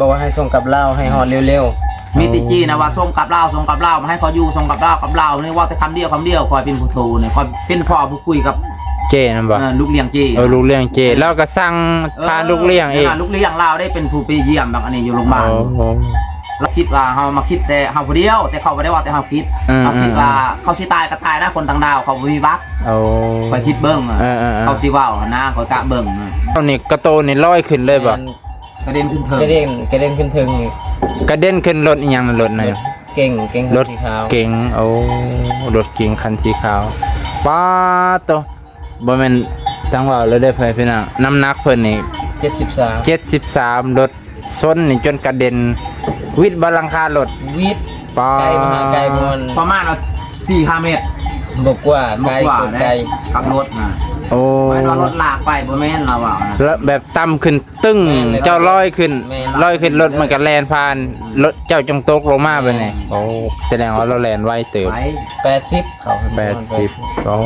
ບອກວ່າໃຫ້ສົ່ງກັບລາວໃຫ້ຮອດເລັວໆ. ມີແຕ່ເຈ້ນະວ່າສົ່ງກັບລາວ ສົ່ງກັບລາວ ໃຫ້ເຂົາຢູ່ ສົ່ງກັບລາວ ກັບລາວ ນີ້ເວົ້າແຕ່ຄຳດຽວ ຄຳດຽວ. ຂ້ອຍເປັນຜູ້ໂທນີ້ ຂ້ອຍເປັນພໍ່ຜູ້ຄຸຍກັບ ເຈ້ນັ້ນບໍ່? ເອີ ລູກລ້ຽງເຈ້. ເອີ ລູກລ້ຽງເຈ້. ເອີ ລາວກໍສັ່ງຜ່ານ ເອີ ລູກລ້ຽງອີກ. ແມ່ນລະ ລູກລ້ຽງລາວໄດ້ເປັນຜູ້ໄປຢ້ຽມບັກອັນນີ້ຢູ່ໂຮງບານ. ໂອ້ ລາວຄິດວ່າເຮົາມາຄິດແຕ່ເຮົາຜູ້ດຽວ ແຕ່ເຂົາບໍ່ໄດ້ເວົ້າແຕ່ເຮົາຄິດ. ເອີ ເຮົາຄິດວ່າ ເອີ ເຂົາຊິຕາຍກໍຕາຍນະ ຄົນຕ່າງດ້າວ ເຂົາບໍ່ມີບັດ. ໂອ້ ຂ້ອຍຄິດເບິ່ງ ເອີ ເອີ ເອີ ເຂົາຊິເວົ້ານະ ຂ້ອຍກະເບິ່ງ. ເອົານີ້ກະໂຕນີ້ລອຍຂຶ້ນເລີຍບໍ່? ແມ່ນ ກະເດັນຂຶ້ນເທິງ ກະເດັນ ກະເດັນຂຶ້ນເທິງນີ້. ກະເດັນຂຶ້ນລົດອີ່ຫຍັງ? ລົດນັ້ນ ລົດເກັງ ເກັງຄັນສີຂາວ. ລົດເກັງ. ໂອ້ ລົດເກັງຄັນສີຂາວ. ປາດໂຕ ບໍ່ແມ່ນ ຈັ່ງເວົ້າເລີຍເດີ ພໍ່ແມ່ພີ່ນ້ອງ ນ້ຳໜັກເພິ່ນນີ້ ເຈັດສິບສາມ ເຈັດສິບສາມ. ລົດຊົນນີ້ຈົນກະເດັນ ວິດບໍ່ຫຼັງຄາລົດ? ວິດ. ປາດ ໄກມະຫາໄກ ປະມານ ປະມານວ່າສີ່ຫ້າເມັດ ບໍ່ກວ່າ. ບໍ່ກວ່າ ໄກ ເດ້ ໄກ ກັບລົດນະ. ໂອ້ ແມ່ນວ່າລົດລາກໄປ ບໍ່ແມ່ນລາວວ່ານະ ແລ້ວແບບຕ່ຳຂຶ້ນ ຕຶ້ງ ແມ່ນເລີຍ ເຈົ້າລອຍຂຶ້ນ ແມ່ນ ລອຍຂຶ້ນ ລົດມັນກໍແລ່ນຜ່ານ ລົດເຈົ້າຈຶ່ງຕົກລົງມາແບບນີ້. ແມ່ນ ໂອ້ ສະແດງວ່າລາວແລ່ນໄວເຕີບ. ໄວ ແປດສິບ ເຂົາ ແປດສິບ. ໂອ້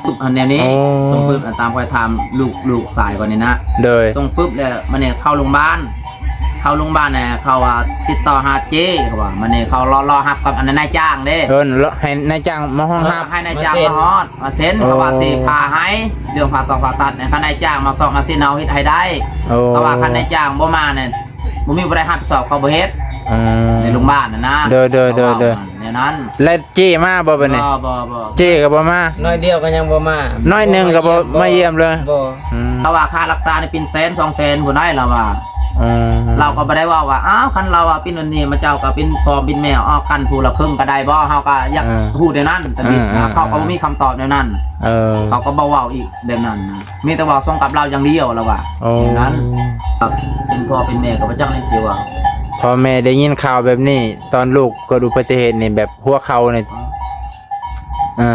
ປຶບ ອັນແນວນີ້ ໂອ້ ສົ່ງປຶບ ອັນຕາມຂ້ອຍຖາມລູກ ລູກຊາຍຂ້ອຍນີ້ນະ. ໂດຍ ສົ່ງປຶບແລ້ວ ມານີ້ເຂົ້າໂຮງບານ ເຂົ້າໂຮງບານແລ້ວ ເຂົາວ່າຕິດຕໍ່ຫາເຈ້ ເຂົາວ່າ ມານີ້ເຂົາລໍ ລໍຮັບກັບອັນນາຍຈ້າງເດ້. ເອີ ໃຫ້ນາຍຈ້າງມາຮອງຮັບ ເອີ ໃຫ້ນາຍຈ້າງມາຮອດ ມາເຊັນ. ໂອ້ ເຂົາວ່າຊິຜ່າໃຫ້ ເລື່ອງຜ່າຕອກຜ່າຕັດນີ້ ຄັນນາຍຈ້າງມາຊອກມາຊີ້ນ ເຮົາເຮັດໃຫ້ໄດ້. ໂອ້ ເພາະວ່າຄັນນາຍຈ້າງບໍ່ມານີ້ ບໍ່ມີຜູ້ໃດຮັບຜິດຊອບ ເຂົາບໍ່ເຮັດ. ອືມ ໃນໂຮງບານຫັ້ນນະ. ໂດຍ ໂດຍ ໂດຍ ໂດຍ ແນວນັ້ນ. ແລ້ວເຈ້ມາບໍ່ບັດນີ້? ບໍ່ ບໍ່ ບໍ່ ເຈ້ກໍບໍ່ມາ ໜ້ອຍດຽວກໍຍັງບໍ່ມາ. ໜ້ອຍໜຶ່ງກໍບໍ່ມາຢ້ຽມເລີຍ? ບໍ່. ອືມ ລາວວ່າຄ່າຮັກສານີ້ເປັນແສນສອງແສນພຸ້ນໃດ໋ ລາວວ່າ. ອືມ ລາວກໍບໍ່ໄດ້ເວົ້າວ່າ ອ້າວ ຄັນລາວວ່າເປັນອັນນີ້ ມາເຈົ້າກໍເປັນພໍ່ເປັນແມ່ ອອກກັນຜູ້ລະເຄິ່ງກໍໄດ້ບໍ່? ເຮົາກໍຢາກ ເອີ ຮູ້ແນວນັ້ນ ຕຳອິດນະ. ເອີ ເອີ ເຂົາກໍບໍ່ມີຄຳຕອບແນວນັ້ນ. ເອີ ເຂົາກໍບໍ່ເວົ້າອີກແບບນັ້ນນະ ມີແຕ່ວ່າສົ່ງກັບລາວຢ່າງດຽວ ລາວວ່າ. ໂອ້ ແນວນັ້ນ ເປັນພໍ່ເປັນແມ່ກໍບໍ່ຈັກແນວຊິເວົ້າ. ພໍ່ແມ່ໄດ້ຍິນຂ່າວແບບນີ້ ຕອນລູກເກີດອຸບັດຕິເຫດນີ້ ແບບຫົວເຂົ່ານີ້ ເອີ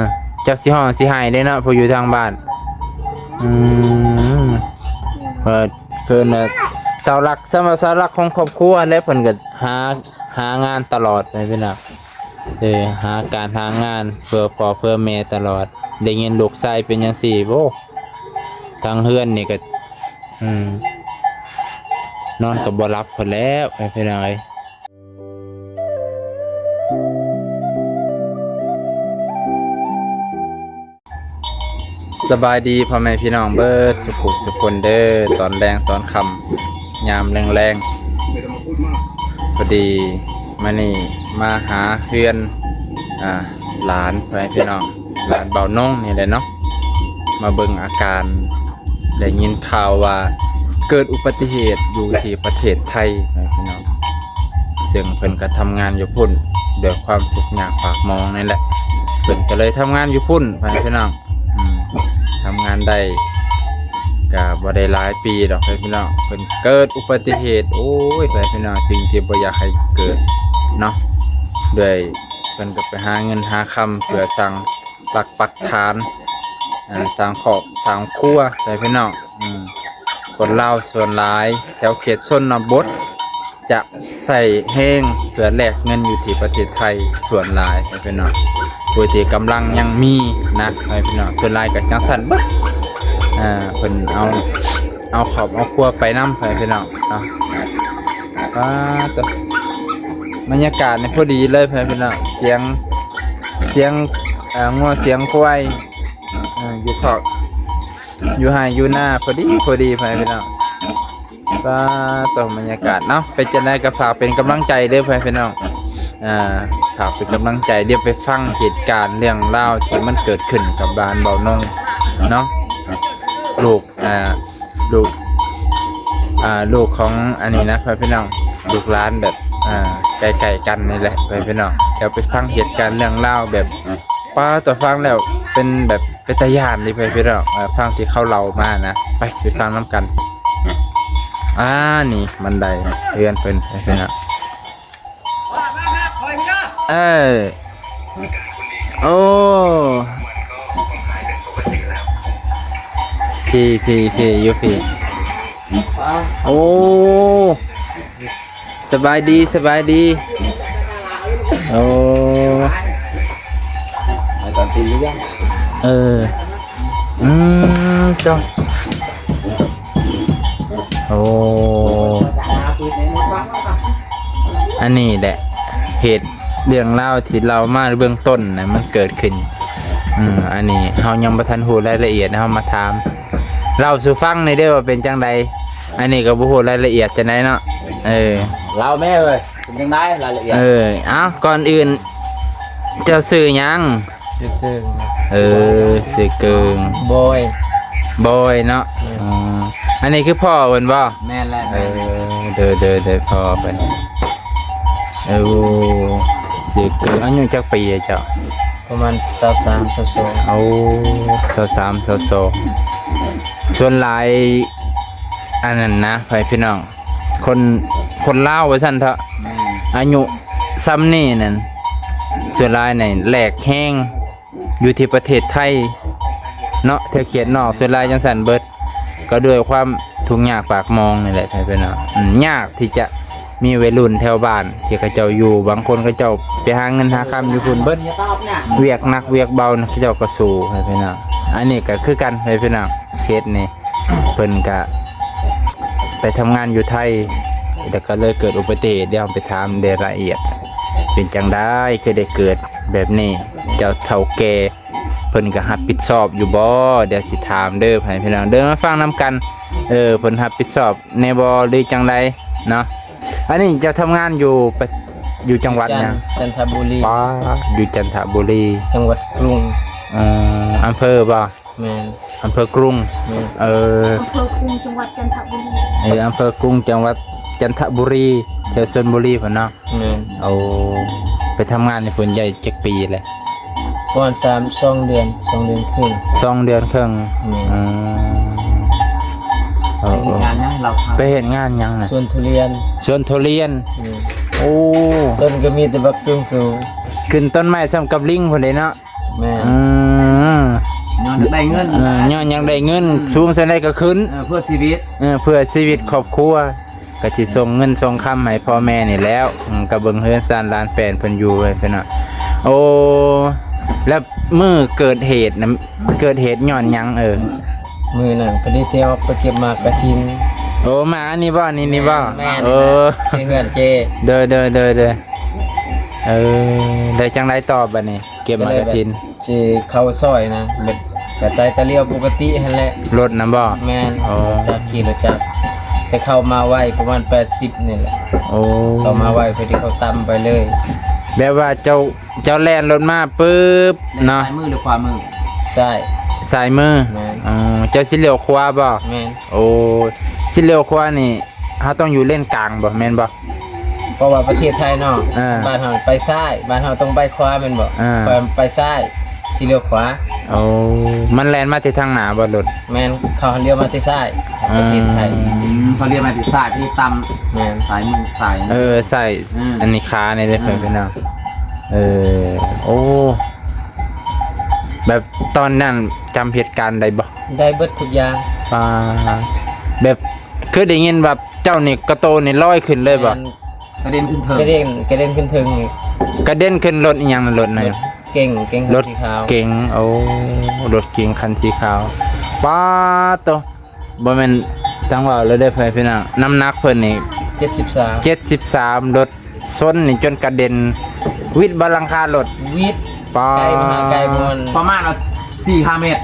ຈັກຊິຮ້ອງຊິໄຫ້ເດ້ເນາະ ຜູ້ຢູ່ທາງບ້ານ. ອືມ ເອີ ເພິ່ນນະ ເສົາຫຼັກ ສຳວ່າເສົາຫຼັກຂອງຄອບຄົວແຫຼະ ເພິ່ນກໍຫາ ຫາງານຕະຫຼອດ ແມ່ນບໍ່? ເອີ ຫາການຫາງານເພື່ອພໍ່ເພື່ອແມ່ຕະຫຼອດ. ໄດ້ຍິນລູກຊາຍເປັນຈັ່ງຊີ້ ໂອ້ ທາງເຮືອນນີ້ກໍ ອືມ ນອນກໍບໍ່ຫຼັບພຸ້ນແຫຼະ ພີ່ນ້ອງເອີຍ. ສະບາຍດີພໍ່ແມ່ພີ່ນ້ອງເບິດສຸຂູສຸຄົນເດີ ຕອນແລງຕອນຄ່ຳ ຍາມແລງໆ ພໍດີມານີ້ມາຫາເຮືອນ ອ່າ ຫຼານ ພໍ່ແມ່ພີ່ນ້ອງ ຫຼານເບົານົງນີ້ແຫຼະເນາະ ມາເບິ່ງອາການ ໄດ້ຍິນຂ່າວວ່າເກີດອຸບັດຕິເຫດຢູ່ທີ່ປະເທດໄທ ພີ່ນ້ອງ ເຊິ່ງເພິ່ນກໍທຳງານຢູ່ພຸ້ນ ດ້ວຍຄວາມທຸກຍາກປາກໝອງນີ້ແຫຼະ ເພິ່ນກໍເລີຍທຳງານຢູ່ພຸ້ນ ພີ່ນ້ອງ ອືມ ທຳງານໄດ້ກໍບໍ່ໄດ້ຫຼາຍປີດອກ ພີ່ນ້ອງ ເພິ່ນເກີດອຸບັດຕິເຫດ ໂອ້ຍ ພີ່ນ້ອງ ສິ່ງທີ່ບໍ່ຢາກໃຫ້ເກີດເນາະ ດ້ວຍເພິ່ນກໍໄປຫາເງິນຫາຄຳເພື່ອສ້າງ ຫຼັກປັກຖານ ເອີ ສ້າງຄອບສ້າງຄົວ ພີ່ນ້ອງ ອືມ ຄົນລາວສ່ວນຫຼາຍແຖວເຂດຊົນນະບົດ ຈະໃຊ້ແຮງເພື່ອແລກເງິນຢູ່ທີ່ປະເທດໄທສ່ວນຫຼາຍ ພີ່ນ້ອງ ຜູ້ທີ່ກຳລັງຍັງມີນະ ພີ່ນ້ອງ ສ່ວນຫຼາຍກໍຈັ່ງຊັ້ນເບິດ ເອີ ເພິ່ນເອົາ ເອົາຄອບເອົາຄົວໄປນຳ ພີ່ນ້ອງເນາະ. ປາດໂຕ ບັນຍາກາດນີ້ພໍດີເລີຍ ພີ່ນ້ອງ ສຽງ ສຽງ ເອີ ງົວສຽງຄວາຍ ເອີ ຢູ່ຄອກ ຢູ່ໄຮ່ຢູ່ນາ ພໍດີ ພໍດີ ພໍ່ແມ່ພີ່ນ້ອງ. ປາດໂຕ ບັນຍາກາດເນາະ ເປັນຈັ່ງໃດກໍຝາກເປັນກຳລັງໃຈເດີ ພໍ່ແມ່ພີ່ນ້ອງ ເອີ ຝາກເປັນກຳລັງໃຈ. ດຽວໄປຟັງເຫດການເລື່ອງລາວທີ່ມັນເກີດຂຶ້ນກັບຫຼານເບົານົງເນາະ ລູກ ອ່າ ລູກ ອ່າ ລູກຂອງອັນນີ້ນະ ພໍ່ແມ່ພີ່ນ້ອງ ລູກຫຼານແບບ ອ່າ ໃກ້ໆກັນນີ້ແຫຼະ ພໍ່ແມ່ພີ່ນ້ອງ. ດຽວໄປຟັງເຫດການເລື່ອງລາວແບບ ປາດໂຕ ຟັງແລ້ວເປັນແບບ ເປັນຕາຢ້ານເດ ເພື່ອນພີ່ນ້ອງ ເອີ ຟັງທີ່ເຂົາເລົ່າມານະ ໄປ ໄປຟັງນຳກັນ. ອ່າ ນີ້ບັນໄດເຮືອນເພິ່ນ ເພື່ອນພີ່ນ້ອງ ເອີ ໂອ້ ພີ້ ພີ້ ພີ້ ຢູ່ພີ້ ໂອ້. ສະບາຍດີ ສະບາຍດີ ໂອ້ ເອີ ອືມ ເຈົ້າ ໂອ້ ອັນນີ້ແຫຼະ ເຫດເລື່ອງລາວທີ່ເລົ່າມາເບື້ອງຕົ້ນນະ ມັນເກີດຂຶ້ນ ອືມ ອັນນີ້ເຮົາຍັງບໍ່ທັນຮູ້ລາຍລະອຽດ ເຮົາມາຖາມເລົ່າສູ່ຟັງແດ່ເດີ້ວ່າເປັນຈັ່ງໃດ. ອັນນີ້ກໍບໍ່ຮູ້ລາຍລະອຽດຈັ່ງໃດເນາະ. ເອີ ເລົ່າແມ່ເອີຍ ເປັນຈັ່ງໃດລາຍລະອຽດ? ເອີ ເອົ້າ ກ່ອນອື່ນ ເຈົ້າຊື່ຫຍັງ? ຊື່ເກີງ. ເອີ ຊື່ເກີງ ບອຍ ບອຍເນາະ. ແມ່ນ. ອໍ ອັນນີ້ຄືພໍ່ເພິ່ນບໍ່? ແມ່ນແຫຼະ. ເອີ ແມ່ນ. ໂດຍ ໂດຍ ໂດຍ ພໍ່ເພິ່ນ. ເອີ ຊື່ເກີງ ອາຍຸຈັກປີເຈົ້າ? ປະມານຊາວສາມ ຊາວສອງ. ໂອ້ ຊາວສາມ ຊາວສອງ ສ່ວນຫຼາຍ ອັນນັ້ນນະ ໃຜພີ່ນ້ອງ ຄົນ ຄົນລາວວ່າຊັ້ນເຖາະ ແມ່ນ ອາຍຸຊ່ຳນີ້ນັ້ນ ສ່ວນຫຼາຍນີ້ແຫຼກແຮງຢູ່ທີ່ປະເທດໄທເນາະ ແຖວເຂດນອກ ສ່ວນຫຼາຍຈັ່ງຊັ້ນເບິດ ກໍດ້ວຍຄວາມທຸກຍາກປາກໝອງນີ້ແຫຼະ ໃຜພີ່ນ້ອງ ອືມ ຍາກທີ່ຈະມີໄວລຸ້ນແຖວບ້ານທີ່ເຂົາເຈົ້າຢູ່ ບາງຄົນເຂົາເຈົ້າໄປຫາເງິນຫາຄຳຢູ່ພຸ້ນເບິດ ວຽກໜັກວຽກເບົານະ ເຂົາເຈົ້າກໍສູ້ ໃຜພີ່ນ້ອງ. ອັນນີ້ກໍຄືກັນ ໃຜພີ່ນ້ອງ ເຄສນີ້ ເພິ່ນກະໄປທຳງານຢູ່ໄທ ແລ້ວກໍເລີຍເກີດອຸບັດຕິເຫດ. ດຽວເຮົາໄປຖາມລາຍລະອຽດ ເປັນຈັ່ງໃດຄືໄດ້ເກີດແບບນີ້ ເຈົ້າເຖົ້າແກ່ເພິ່ນກໍຮັບຜິດຊອບຢູ່ບໍ່? ດຽວຊິຖາມເດີ້ ໃຫ້ພີ່ນ້ອງເດີມາຟັງນຳກັນ ເອີ ເພິ່ນຮັບຜິດຊອບແດ່ບໍ່ ຫຼືຈັ່ງໃດເນາະ? ອັນນີ້ເຈົ້າທຳງານຢູ່ປະ ຢູ່ຈັງຫວັດຫຍັງ? ຈັນທະບູລີ. ປາ ຢູ່ຈັນທະບູລີ ຈັງຫວັດກຣຸງ. ອໍ ອຳເພີບໍ່? ແມ່ນ. ອຳເພີກຣຸງ. ແມ່ນ. ເອີ ອຳເພີກຣຸງ ຈັງຫວັດຈັນທະບູລີ. ເອີ ອຳເພີກຣຸງ ຈັງຫວັດຈັນທະບູລີ ແຖວຊົນບູລີພຸ້ນເນາະ. ແມ່ນ. ໂອ້ ໄປທຳງານຢູ່ພຸ້ນໄດ້ຈັກປີແລ້ວ? ປະມານສາມ ສອງເດືອນ ສອງເດືອນເຄິ່ງ. ສອງເດືອນເຄິ່ງ. ແມ່ນ. ອືມ ເອີ ເຮັດງານຫຍັງລາວ? ໄປເຮັດງານຫຍັງນະ? ສວນທຸລຽນ. ສວນທຸລຽນ. ແມ່ນ. ໂອ້ ຕົ້ນກໍມີແຕ່ບັກສູງໆ ຂຶ້ນຕົ້ນໄມ້ສ່ຳກັບລິງພຸ້ນເດ້ເນາະ. ແມ່ນ. ອືມ ຍ້ອນຢາກໄດ້ເງິນ. ເອີ ຍ້ອນຢາກໄດ້ເງິນ ອືມ ສູງສ່ຳໃດກໍຂຶ້ນ. ເອີ ເພື່ອຊີວິດ. ເອີ ເພື່ອຊີວິດຄອບຄົວ ກໍຊິສົ່ງເງິນສົ່ງຄຳໃຫ້ພໍ່ແມ່ນີ້ແຫຼ້ວ. ອືມ ກໍເບິ່ງເຮືອນຊານຫຼານແຟນເພິ່ນຢູ່ໄວ້ເພິ່ນນະ. ໂອ້ ແລ້ວມື້ເກີດເຫດນະ ເກີດເຫດຍ້ອນຫຍັງ? ເອີ ມື້ນັ້ນພໍດີຊິອອກໄປເກັບໝາກກະຖິນ. ໂອ້ ໝາກອັນນີ້ບໍ່? ນີ້ ນີ້ບໍ່? ແມ່ນ. ເອີ ຊິເຮືອນເຈ້. ໂດຍ ໂດຍ ໂດຍ ໂດຍ. ເອີ ແລ້ວຈັ່ງໃດຕໍ່ບັດນີ້? ເກັບໝາກກະຖິນ ຊິເຂົ້າຊອຍນະ ແບບກະໄຕຕະຫຼຽວປົກກະຕິຫັ້ນແຫຼະ. ລົດນະບໍ່? ແມ່ນ. ອໍ ຈັກ ຂີ່ລົດຈັກ ແຕ່ເຂົ້າມາໄວ ປະມານແປດສິບນີ້ແຫຼະ. ໂອ້ ເຂົ້າມາໄວ ພໍດີເຂົາຕຳໄປເລີຍ. ແບບວ່າເຈົ້າ ເຈົ້າແລ່ນລົດມາປຶບເນາະ ຊ້າຍມື ຫຼືຂວາມື? ຊ້າຍ. ຊ້າຍມື. ແມ່ນ. ອໍ ເຈົ້າຊິລ້ຽວຂວາບໍ່? ແມ່ນ. ໂອ້ ຊິລ້ຽວຂວານີ້ ເຮົາຕ້ອງຢູ່ເລນກາງບໍ່ ແມ່ນບໍ່? ເພາະວ່າປະເທດໄທເນາະ ເອີ ບ້ານເຮົາໄປຊ້າຍ ບ້ານເຮົາຕ້ອງໄປຂວາແມ່ນບໍ່? ເອີ ຂ້ອຍໄປຊ້າຍ ຊິລ້ຽວຂວາ. ໂອ້ ມັນແລ່ນມາແຕ່ທາງໜ້າບໍ່ລົດ? ແມ່ນ ເຂົາລ້ຽວມາແຕ່ຊ້າຍ. ເອີ ປະເທດໄທ ອືມ ເຂົາລ້ຽວມາແຕ່ຊ້າຍ ທີ່ຕຳ. ແມ່ນ. ຊ້າຍມື ຊ້າຍ ເອີ ຊ້າຍ. ອືມ ອັນນີ້ຂານີ້ເດ້ ເອີ ເພື່ອນພີ່ນ້ອງ. ເອີ ໂອ້ ແບບຕອນນັ້ນຈຳເຫດການໄດ້ບໍ່? ໄດ້ເບິດທຸກຢ່າງ. ປາ ແບບ ຄືໄດ້ຍິນວ່າເຈົ້ານີ້ກະໂຕນີ້ລອຍຂຶ້ນເລີຍບໍ່? ແມ່ນ. ກະເດັນຂຶ້ນເທິງ. ກະເດັນ ກະເດັນຂຶ້ນເທິງນີ້. ກະເດັນຂຶ້ນລົດອີ່ຫຍັງ? ລົດນະ ລົດເກັງ ເກັງຄັນສີຂາວ. ເກັງ. ໂອ້ ລົດເກັງຄັນສີຂາວ. ປາໂຕ ບໍ່ແມ່ນ ຈັ່ງວ່າເລີຍເດີ້ ເພື່ອນພີ່ນ້ອງ ນ້ຳໜັກເພິ່ນນີ້ ເຈັດສິບສາມ ເຈັດສິບສາມ ລົດ ຊົນນີ້ຈົນກະເດັນ ວິດບໍ່ຫຼັງຄາລົດ? ວິດ. ປາ ໄກມາ ໄກປະມານ ປະມານວ່າສີ່ຫ້າແມັດ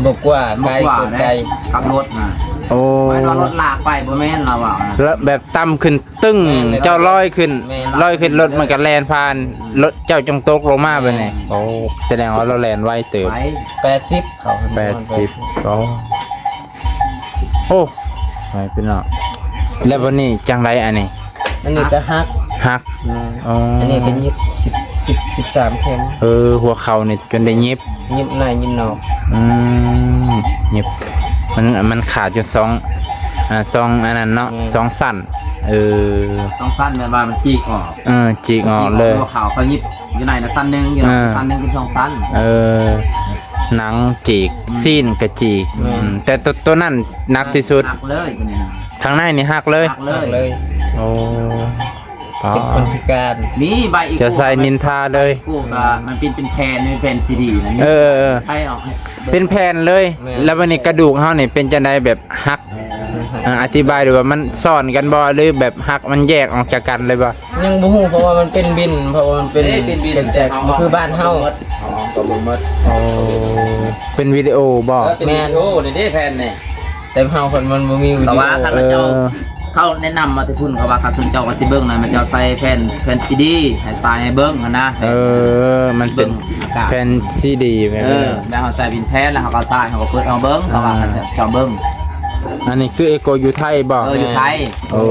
ບໍ່ກວ່າ. ບໍ່ກວ່າ ໄກ ໄກ ກັບລົດນະ. ໂອ້ ບໍ່ແມ່ນວ່າລົດລາກໄປ ບໍ່ແມ່ນລາວວ່ານະ ແລ້ວແບບຕຳຂຶ້ນຕຶ້ງ. ແມ່ນ. ເຈົ້າລອຍຂຶ້ນ. ແມ່ນ. ລອຍຂຶ້ນ ລົດມັນກໍແລ່ນຜ່ານ ລົດເຈົ້າຈຶ່ງຕົກລົງມາແບບນີ້. ແມ່ນ. ໂອ້ ສະແດງວ່າລາວແລ່ນໄວເຕີບ. ໄວ ແປດສິບ ເຂົາ ແປດສິບ. ໂອ້ ໂອ້ ໄປພີ່ນ້ອງ ແລ້ວບັດນີ້ຈັ່ງໃດອັນນີ້? ອັນນີ້ກໍຫັກ. ຫັກ. ແມ່ນ. ອໍ ອັນນີ້ກໍຫຍິບສິບ ສິບ ສິບສາມເຂັມ. ເອີ ຫົວເຂົ່ານີ້ຈົນໄດ້ຫຍິບ. ຫຍິບໃນຫຍິບນອກ. ອືມ ຫຍິບ ມັນ ມັນຂາດຢູ່ສອງ ອ່າ ສອງອັນນັ້ນເນາະ. ແມ່ນ. ສອງຊັ້ນ. ເອີ ສອງຊັ້ນ ແບບວ່າມັນຈີກອອກ. ເອີ ຈີກອອກເລີຍ. ຫົວເຂົ່າເຂົາຫຍິບຢູ່ໃນນະຊັ້ນໜຶ່ງ ຢູ່ນອກ ອ່າ ຊັ້ນໜຶ່ງເປັນສອງຊັ້ນ. ເອີ ໜັງຈີກ ອືມ ຊີ້ນກະຈີກ. ແມ່ນ. ອືມ ແຕ່ໂຕ ໂຕນັ້ນໜັກທີ່ສຸດ. ໜັກເລີຍໂຕນີ້ນະ. ທາງໃນນີ້ຫັກເລີຍ? ຫັກເລີຍ. ໂອ້ ເປັນຄົນພິການ. ນີ້ໃບອີໂກ້ ຈະໃສ່ນິນທາເລີຍ. ອີໂກ້ກໍມັນເປັນ ເປັນແຜ່ນ ເປັນແຜ່ນຊີດີນະ. ເອີ ເອີ ໃຊ້ອອກໃຫ້ເບິ່ງ ເປັນແຜ່ນເລີຍ. ແມ່ນ. ແລ້ວບັດນີ້ກະດູກເຮົານີ້ເປັນຈັ່ງໃດ ແບບຫັກ? ອ່າ ອະທິບາຍດູວ່າມັນຊ້ອນກັນບໍ່ ຫຼືແບບຮັກມັນແຍກອອກຈາກກັນເລີຍບໍ່? ຍັງບໍ່ຮູ້ ເພາະວ່າມັນເປັນບິນ ເພາະວ່າມັນເປັນ ເອີ ເປັນບິນ ເປັນແຊັກ ແຕ່ເຮົາ ຄືບ້ານເຮົາ ເຮົາກໍເບິ່ງໝົດ ໂອ້ ເປັນວິດີໂອບໍ່? ເອີ ເປັນວິດີໂອນີ້ເດ້ແຜ່ນນີ້ ແຕ່ເຮົາເພິ່ນມັນບໍ່ມີວິດີໂອ ແຕ່ວ່າຄັນວ່າເຈົ້າ ເອີ ເຂົາແນະນຳມາແຕ່ພຸ້ນ ເຂົາວ່າຄັນສົນເຈົ້າກໍຊິເບິ່ງນະ ມັນເຈົ້າໃສ່ແຜ່ນ ແຜ່ນຊີດີ ໃຫ້ສາຍໃຫ້ເບິ່ງຫັ້ນນະ ເອີ ມັນເປັນ ເບິ່ງອາກາດ ແຜ່ນຊີດີແບບ ເອີ ນັ້ນ ແລ້ວເຮົາໃສ່ເປັນແຜ່ນ ແລ້ວເຮົາກໍສາຍ ເຮົາກໍເປີດເອົາເບິ່ງ ເຂົາວ່າ ອ່າ ຄັນເຈົ້າເບິ່ງ ອັນນີ້ຄືເອໂກຢູ່ໄທບໍ່? ເອີ ຢູ່ໄທ ໂອ້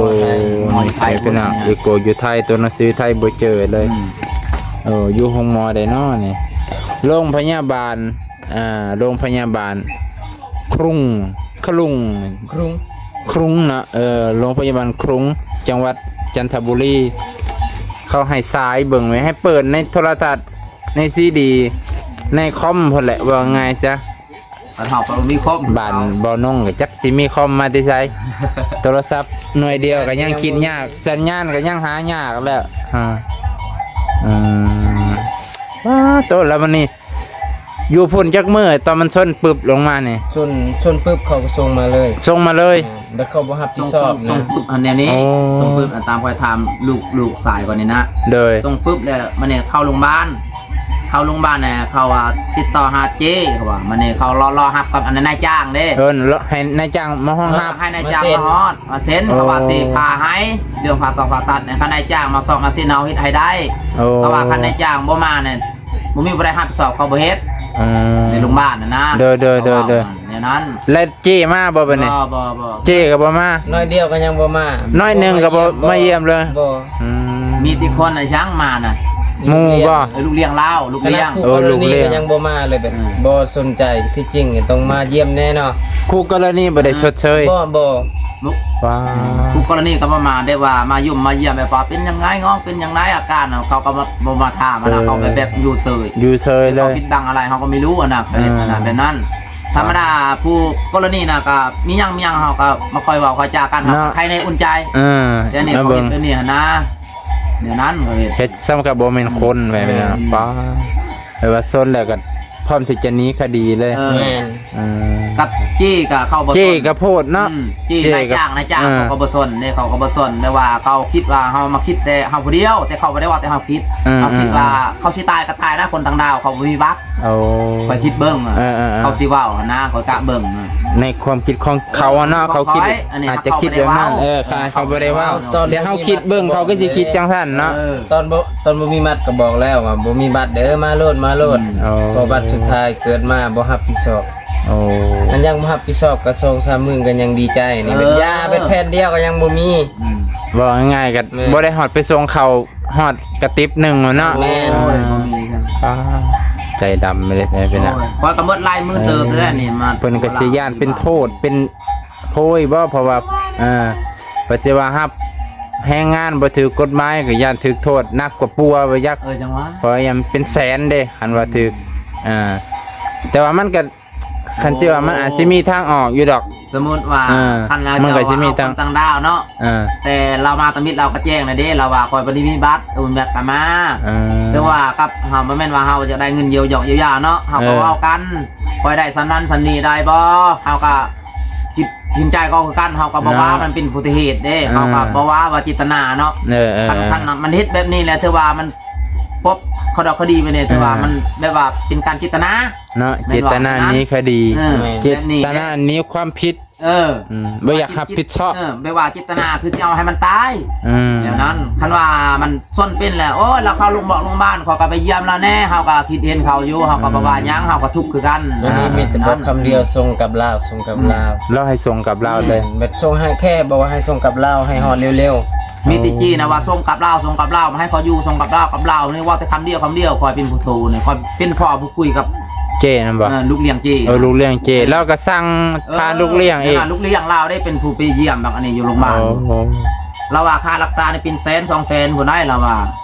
ໝໍຢູ່ໄທ ພີ່ນ້ອງ ເອໂກຢູ່ໄທ ຕົວໜັງສືໄທບໍ່ເຈີເລີຍ ອືມ ເອີ ຢູ່ໂຮງໝໍໃດເນາະນີ້? ໂລງພະຍາບານ ອ່າ ໂລງພະຍາບານ ຄຣຸງ ຄຣຸງ ຄຣຸງ ຄຣຸງເນາະ ເອີ ໂລງພະຍາບານຄຣຸງ ຈັງຫວັດຈັນທະບູລີ ເຂົາໃຫ້ສາຍເບິ່ງໄວ້ ໃຫ້ເປີດໃນໂທລະທັດ ໃນຊີດີ ໃນຄອມພຸ້ນແຫຼະ ເວົ້າງ່າຍຊະ ຄັນເຮົາບໍ່ມີຄອມ ບ້ານບໍ່ນົງກໍຈັກຊິມີຄອມມາແຕ່ໃສ ໂທລະສັບໜ່ວຍດຽວກໍຍັງຄິດຍາກ ສັນຍານກໍຍັງຫາຍາກແລ້ວ ອ່າ ອືມ ວ້າ ໂຕ ແລ້ວບັດນີ້ ຢູ່ພຸ້ນຈັກມື້ ຕອນມັນຊົນປຶບລົງມານີ້? ຊົນ ຊົນປຶບເຂົາກໍສົ່ງມາເລີຍ ສົ່ງມາເລີຍ ແມ່ນ ແບບເຂົາບໍ່ຮັບຜິດຊອບ ສົ່ງ ນະ ສົ່ງປຶບຫັ້ນແນວນີ້ ໂອ້ ສົ່ງປຶບ ຕາມຂ້ອຍຖາມລູກ ລູກຊາຍຂ້ອຍນີ້ນະ ໂດຍ ສົ່ງປຶບແລ້ວ ມານີ້ເຂົ້າໂຮງບານ ເຂົ້າໂຮງບານແລ້ວ ເຂົາວ່າຕິດຕໍ່ຫາເຈ້ ເຂົາວ່າ ມານີ້ເຂົາລໍ ລໍຮັບກັບອັນນາຍຈ້າງເດ້ ເອີ ໃຫ້ນາຍຈ້າງມາຮອງຮັບ ເອີ ໃຫ້ນາຍຈ້າງມາຮອດ ມາເຊັນ ໂອ້ ເຂົາວ່າຊິຜ່າໃຫ້ ເລື່ອງຜ່າຕອກຜ່າຕັດ ໃຫ້ນາຍຈ້າງມາຊອກມາຊີ້ນ ເຮົາເຮັດໃຫ້ໄດ້ ໂອ້ ເພາະວ່າຄັນນາຍຈ້າງບໍ່ມານີ້ ບໍ່ມີຜູ້ໃດຮັບຜິດຊອບ ເຂົາບໍ່ເຮັດ ອືມ ໃນໂຮງບານຫັ້ນນະ ໂດຍ ໂດຍ ໂດຍ ແນວນັ້ນ ແລະເຈ້ມາບໍ່ບັດນີ້? ບໍ່ ບໍ່ ບໍ່ ເຈ້ກໍບໍ່ມາ ໜ້ອຍດຽວກໍຍັງບໍ່ມາ ໜ້ອຍໜຶ່ງກໍບໍ່ມາຢ້ຽມເລີຍ ບໍ່ ອືມ ມີແຕ່ຄົນນະຊ່າງມານະ ໝູ່ບໍ່? ເອີ ລູກລ້ຽງລາວ ລູກລ້ຽງ ໂອ້ ລູກລ້ຽງ ກໍຍັງບໍ່ມາເລີຍ ແບບ ອືມ ບໍ່ສົນໃຈ ທີ່ຈິງຕ້ອງມາຢ້ຽມແນ່ເນາະ ຄູ່ກໍລະນີບໍ່ໄດ້ຊົດເຊີຍ ບໍ່ ບໍ່ ລູກ ວ້າ ຄູ່ກໍລະນີກໍບໍ່ມາ ແບບວ່າມາຢ້ຽມ ມາຢ້ຽມ ແບບວ່າເປັນຈັ່ງໃດນ້ອງ ເປັນຈັ່ງໃດອາການ ເຂົາກໍບໍ່ ບໍ່ມາຖາມນະ ເອີ ເຂົາແບບ ແບບຢູ່ເຊີຍ ຢູ່ເຊີຍເລີຍ ເຂົາຜິດບັງອະໄລ ເຮົາກໍບໍ່ຮູ້ນະ ເອີ ເປັນແບບນັ້ນ ທຳມະດາຜູ້ກໍລະນີນະ ກໍມີຫຍັງ ມີຫຍັງເຮົາກໍມາຄ່ອຍເວົ້າຄ່ອຍຈາກັນ ເນາະ ໃຫ້ໄດ້ອຸ່ນໃຈ ເອີ ແຕ່ນີ້ເຂົາເຮັດແບບນີ້ຫັ້ນນະ ແນວນັ້ນ ເຮັດ ເຮັດຊ້ຳກໍບໍ່ແມ່ນຄົນ ແບບນີ້ນະ ອືມ ປ້າ ແບບວ່າຊົນແລ້ວກໍພ້ອມທີ່ຈະໜີຄະດີເລີຍ ເອີ ແມ່ນ ເອີ ກັບເຈ້ກໍເຂົ້າບໍ່ ເຈ້ກໍໂພດເນາະ ອືມ ເຈ້ ເຈ້ນາຍຈ້າງ ນາຍຈ້າງ ເອີ ເຂົາກໍບໍ່ສົນເດ້ ເຂົາກໍບໍ່ສົນ ແຕ່ວ່າເຂົາຄິດວ່າເຮົາມາຄິດແຕ່ເຮົາຜູ້ດຽວ ແຕ່ເຂົາບໍ່ໄດ້ເວົ້າແຕ່ເຮົາຄິດ ເອີ ເຮົາຄິດວ່າ ເອີ ເຂົາຊິຕາຍກໍຕາຍນະ ຄົນຕ່າງດ້າວ ເຂົາບໍ່ມີບັດ ໂອ້ ຂ້ອຍຄິດເບິ່ງ ເອີ ເອີ ເອີ ເຂົາຊິເວົ້າຫັ້ນນະ ຂ້ອຍກະເບິ່ງ ໃນຄວາມຄິດຂອງເຂົາເນາະ ເອີ ເຂົາຄິດ ຂອງຂ້ອຍ ອາດຈະຄິດແບບນັ້ນ ເອີ ເຂົາ ເຂົາບໍ່ໄດ້ເວົ້າ ເອີ ເຂົາ ແຕ່ເຮົາຄິດເບິ່ງ ເຂົາກໍຊິຄິດຈັ່ງຊັ້ນເນາະ ເອີ ຕອນບໍ່ ຕອນບໍ່ມີບັດກໍບອກແລ້ວວ່າບໍ່ມີບັດເດີ ມາໂລດ ມາໂລດ ອືມ ໂອ້ ເພາະບັດສຸດທ້າຍເກີດມາບໍ່ຮັບຜິດຊອບ ໂອ້ ຄັນຍັງບໍ່ຮັບຜິດຊອບກໍສອງສາມມື້ກໍຍັງດີໃຈນີ້ ເອີ ເປັນຢາ ເປັນແຜ່ນດຽວກໍຍັງບໍ່ມີ ອືມ ເວົ້າງ່າຍໆກໍ ແມ່ນ ບໍ່ໄດ້ຮອດໄປສົ່ງເຂົ້າ ຮອດກະຕິບໜຶ່ງແລ້ວເນາະ ແມ່ນ ໂອ້ຍ ບໍ່ມີ ອ່າ ໃຈດຳເລີຍພີ່ນ້ອງ ໂອ້ຍ ຂ້ອຍກໍໝົດຫຼາຍມື້ເຕີບແລ້ວນີ້ ມາ ເພິ່ນກໍຊິຢ້ານເປັນໂທດ ເປັນໂພຍບໍ່ ເພາະວ່າ ເອີ ເພິ່ນຊິວ່າຮັບແຮງງານບໍ່ຖືກກົດໝາຍ ກໍຢ້ານຖືກໂທດໜັກກວ່າປົວວ່າຢາກ ເອີ ຈັ່ງຫວະ ເພາະວ່າຍັງເປັນແສນເດ້ ຄັນວ່າຖືກ ອ່າ ແຕ່ວ່າມັນກໍ ຄັນຊິວ່າມັນອາດຊິມີທາງອອກຢູ່ດອກ ສົມມຸດວ່າ ເອີ ຄັນລາວ ມັນກໍຊິມີທາງ ຄົນຕ່າງດ້າວເນາະ ເອີ ແຕ່ລາວມາຕຳອິດລາວກໍແຈ້ງແລ້ວເດ້ ລາວວ່າຂ້ອຍບໍ່ໄດ້ມີບັດ ໂອນແບບກັນມາ ເອີ ເຊິ່ງວ່າກັບເຮົາບໍ່ແມ່ນວ່າເຮົາຢາກໄດ້ເງິນຢຽວຢອກຢຽວຢາເນາະ ເຮົາກໍເວົ້າກັນ ເອີ ຂ້ອຍໄດ້ສ່ຳນັ້ນສ່ຳນີ້ໄດ້ບໍ່ ເຮົາກໍຄິດເຫັນໃຈກໍຄືກັນ ເຮົາກໍບໍ່ວ່າ ເນາະ ມັນເປັນອຸບັດຕິເຫດເດ້ ເອີ ເຮົາກໍບໍ່ວ່າວ່າເຈດຕະນາເນາະ ເອີ ເອີ ຄັນ ເອີ ຄັນມັນເຮັດແບບນີ້ແລ້ວ ຖືວ່າມັນປົບຂະດອກຄະດີໄປນີ້ ເອີ ຖືວ່າມັນແບບວ່າເປັນການເຈດຕະນາ ເນາະ ແມ່ນບໍ່ ເຈດຕະນາໜີຄະດີ ເອີ ເຈດຕະນາໜີຄວາມຜິດ ເອີ ອືມ ບໍ່ຢາກຮັບຜິດຊອບ ເອີ ແບບວ່າເຈດຕະນາຄືຊິເອົາໃຫ້ມັນຕາຍ ອືມ ແນວນັ້ນ ຄັນວ່າມັນຊົນເປັນແລ້ວ ໂອ້ຍ ລາວເຂົ້າໂຮງໝໍໂຮງບານ ຂ້ອຍກໍໄປຢ້ຽມລາວແດ່ ເຮົາກໍຄິດເຫັນເຂົາຢູ່ ເຮົາກໍບໍ່ວ່າຫຍັງ ເຮົາກໍທຸກຄືກັນ ອັນນີ້ມີແຕ່ບອກຄຳດຽວ ສົ່ງກັບລາວ ສົ່ງກັບລາວ ລາວໃຫ້ສົ່ງກັບລາວເລີຍ ແມ່ນ ແບບສົ່ງໃຫ້ແຄ່ບອກວ່າໃຫ້ສົ່ງກັບລາວ ໃຫ້ຮອດເລັວໆ ມີແຕ່ຈີນນະວ່າສົ່ງກັບລາວ ສົ່ງກັບລາວ ໃຫ້ຂ້ອຍຢູ່ ສົ່ງກັບລາວ ກັບລາວ ນີ້ເວົ້າແຕ່ຄຳດຽວ ຄຳດຽວ ຂ້ອຍເປັນຜູ້ໂທນີ້ ຂ້ອຍເປັນພໍ່ຜູ້ຄຸຍກັບເຈ້ນັ້ນບໍ່? ເອີ ລູກລ້ຽງເຈ້ ເອີ ລູກລ້ຽງເຈ້ ເອີ ລາວກໍສັ່ງ ເອີ ພາລູກລ້ຽງອີກ ນັ້ນລະ ລູກລ້ຽງລາວໄດ້ເປັນຜູ້ໄປຢ້ຽມບັກອັນນີ້ຢູ່ໂຮງບານ ໂອ້ ລາວວ່າຄ່າຮັກສານີ້ເປັນແສນສອງແສນພຸ້ນໄດ໋ ລາວວ່າ